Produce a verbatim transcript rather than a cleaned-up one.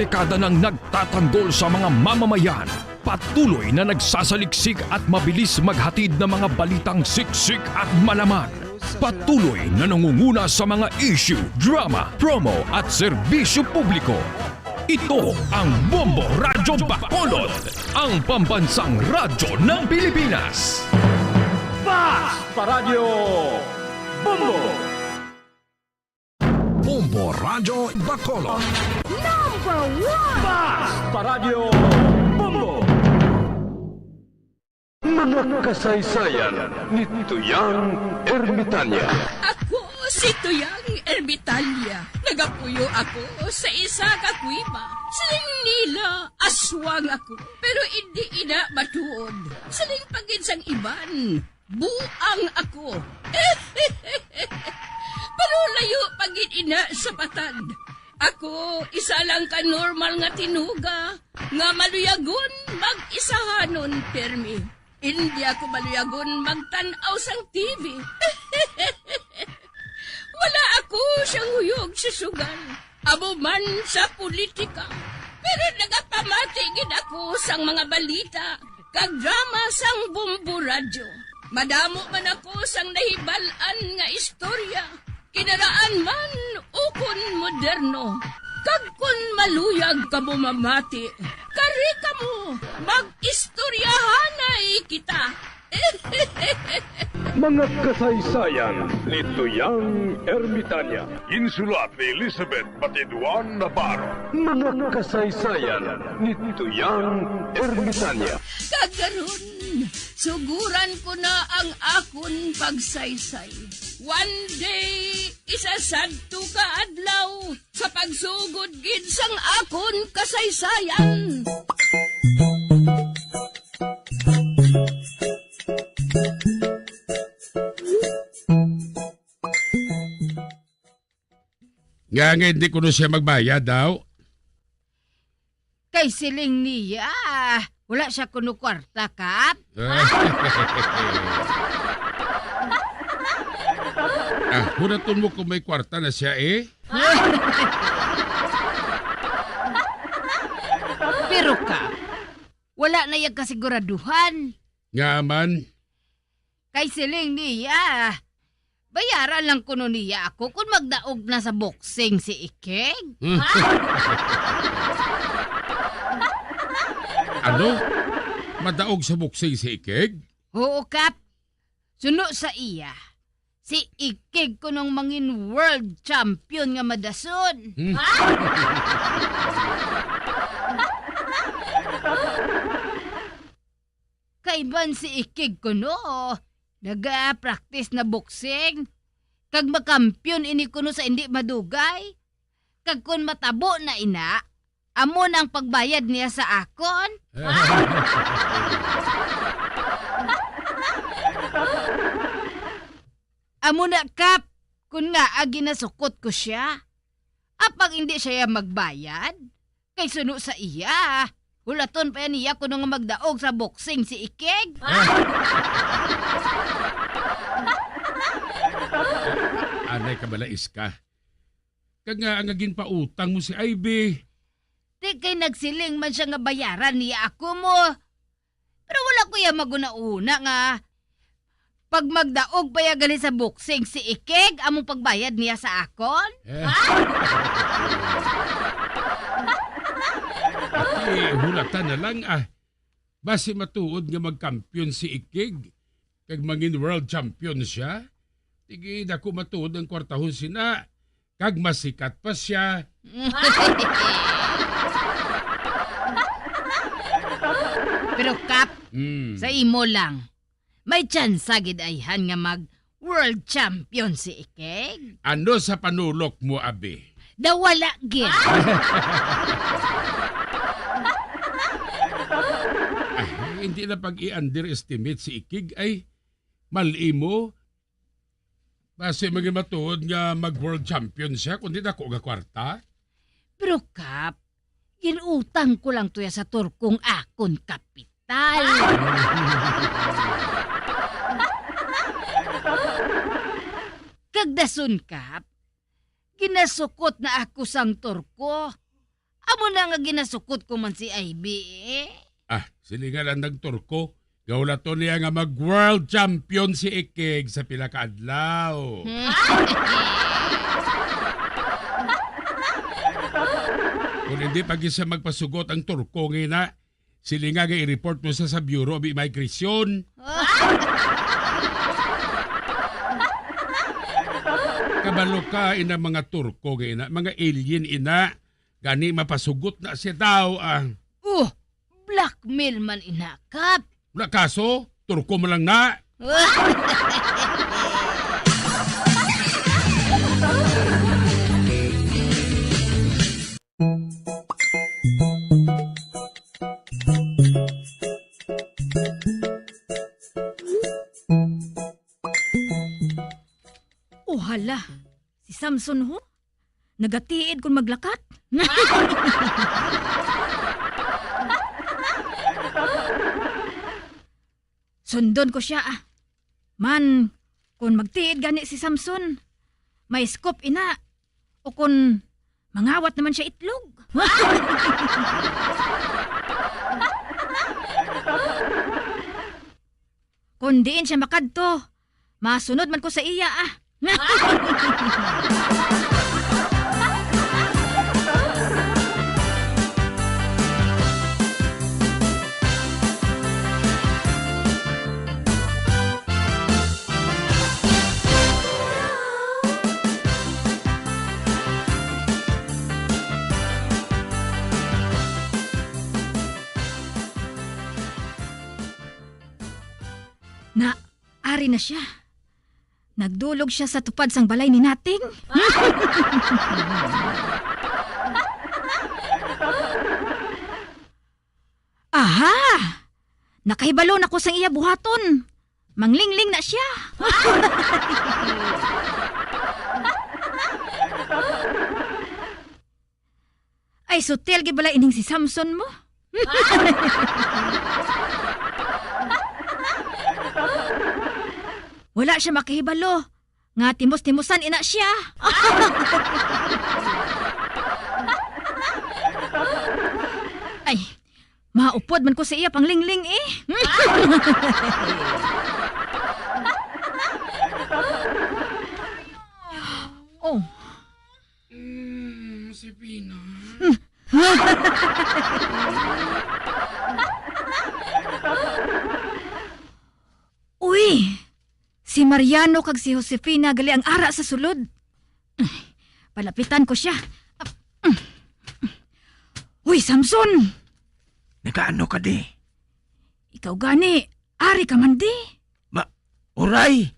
Dekada nang nagtatanggol sa mga mamamayan, patuloy na nagsasaliksik at mabilis maghatid ng mga balitang siksik at malaman. Patuloy na nangunguna sa mga issue, drama, promo at serbisyo publiko. Ito ang Bombo Radyo Bacolod, ang pambansang radyo ng Pilipinas. Fast Paradyo Bombo! Bombo Radyo Bacolod. Number one! Fast Paradyo Bombo! Mga kasaysayan ni Tuyang Ermitanya. Ako si Tuyang Ermitanya. Nagapuyo ako sa isa ka kuweba. Siling nila, aswang ako. Pero indi ina matuod. Siling pa gid sang iban, buang ako. Pero layo pa gid ina sa patad. Ako, isa lang ka normal nga tinuga nga maluyagon mag-isahanon pirmi. Indi ako maluyagon magtan-aw sang T V. Wala ako siyang huyog sa sugal, amo man sa politika. Pero nagapamati gid ako sang mga balita kag drama sang Bombo Radyo. Madamo man ako sang nahibal-an nga istorya, kinaraan man ukon moderno. Kag kon maluyag kamo mamati, kari kamo, mag-istoryahanay kita. Mga kasaysayan ni Tuyang Ermitanya. Insulat ni Elizabeth Batiduan Navarro. Mga kasaysayan ni Tuyang Ermitanya. Kag karon, suguran ko na ang akon pagsaysay. One day, isa sadto ka adlaw, sa pagsugod gid sang akon kasaysayan. Nga, nga hindi kuno siya magbayad daw? Kay siling niya, wala siya kuno kwarta, Kap. Ah, hunaton mo kung may kwarta na siya, eh. Pero, Kap, wala na yang kasiguraduhan. Nga man? Kay siling niya, bayaran lang kuno niya ako kung magdaog na sa boxing si Ikig. Hmm. Ano? Madaog sa boxing si Ikig? Oo, Kap. Suno sa iya, si Ikig kunong mangin world champion nga madason. Hmm. Kaiban si Ikig kuno, naga-practice na boxing, kag makampiyon ini kuno sa indi madugay. Kag kon matabo na ina, amo na ang pagbayad niya sa akon. Amo na, Kap, kun ngaa ginasukot ko sia. Apang indi siya magbayad, kay suno sa iya, hulaton pa niya kuno nga magdaog sa boxing si Ikig. Anay ka bala, Iska. Kag nga, nga ginpautang mo si Ivy. Di kay nagsiling man siya nga bayaran niya ako mo. Pero wala ko iya maghunahuna nga pag magdaog pa iya gali sa boxing si Ikig, among pagbayad niya sa akon? Eh. Ha? Ati, hulata na lang, ah. Basi matuod nga magkampiyon si Ikig, kag mangin world champion siya, tigi dako matuod ang kwartahon sina, kag masikat pa siya. Pero, Kap, Mm. sa imo lang, may tsansa gid ayhan nga mag world champion si Ikig? Ano sa panulok mo, abi? Daw wala gid. Ah, hindi na pag-i-underestimate si Ikig ay. Mal-imo, basi maging matuod nga mag-world champion siya, kundi dako nga kwarta. Pero, Kap, ginutang ko lang to ya sa turkong akon kapital. Kag dason, Kap, ginasukot na ako sang turko. Amo na nga ginasukot ko man si Ivy, eh. Ah, silingan lang nag Turko. Gahulaton niya nga mag-world champion si Ikig sa pila ka adlaw. Hmm. Kung hindi pa gid siya magpasugot ang Turko nga ina, silinga nga i-report mo siya sa Bureau of Immigration. Kabalo ka, ina, mga Turko nga ina, mga alien ina. Gani mapasugot na siya daw, ah. Oh, blackmail man ina, Kap. Wala kaso, Turko mo lang na. Oh, hala. Si Samson, ho? Nagatiid kon maglakat. Sundon ko sia, ah. Man, kon magtiid gani si Samson, may scoop ina. O kon mangawat naman siya itlog. Kon diin siya makadto, masunod man ko sa iya, ah. Na, ari na siya. Nagdulog siya sa tupad sang balay ni Nating. Aha! Nakahibalo na ko sang iya buhaton. Manglingling na siya. Ay, sutil gid bala ining si Samson mo. Wala siya makahibalo nga timos-timosan ina siya. Ay, maupod man ko sa iya panglingling, eh. Oh. Mm, si Pina. Uy, si Mariano kag si Josefina gali ang ara sa sulod. Palapitan ko siya. Uy, Samson! Nagaano ka di? Ikaw gani, ari ka man di? Ma-, uray!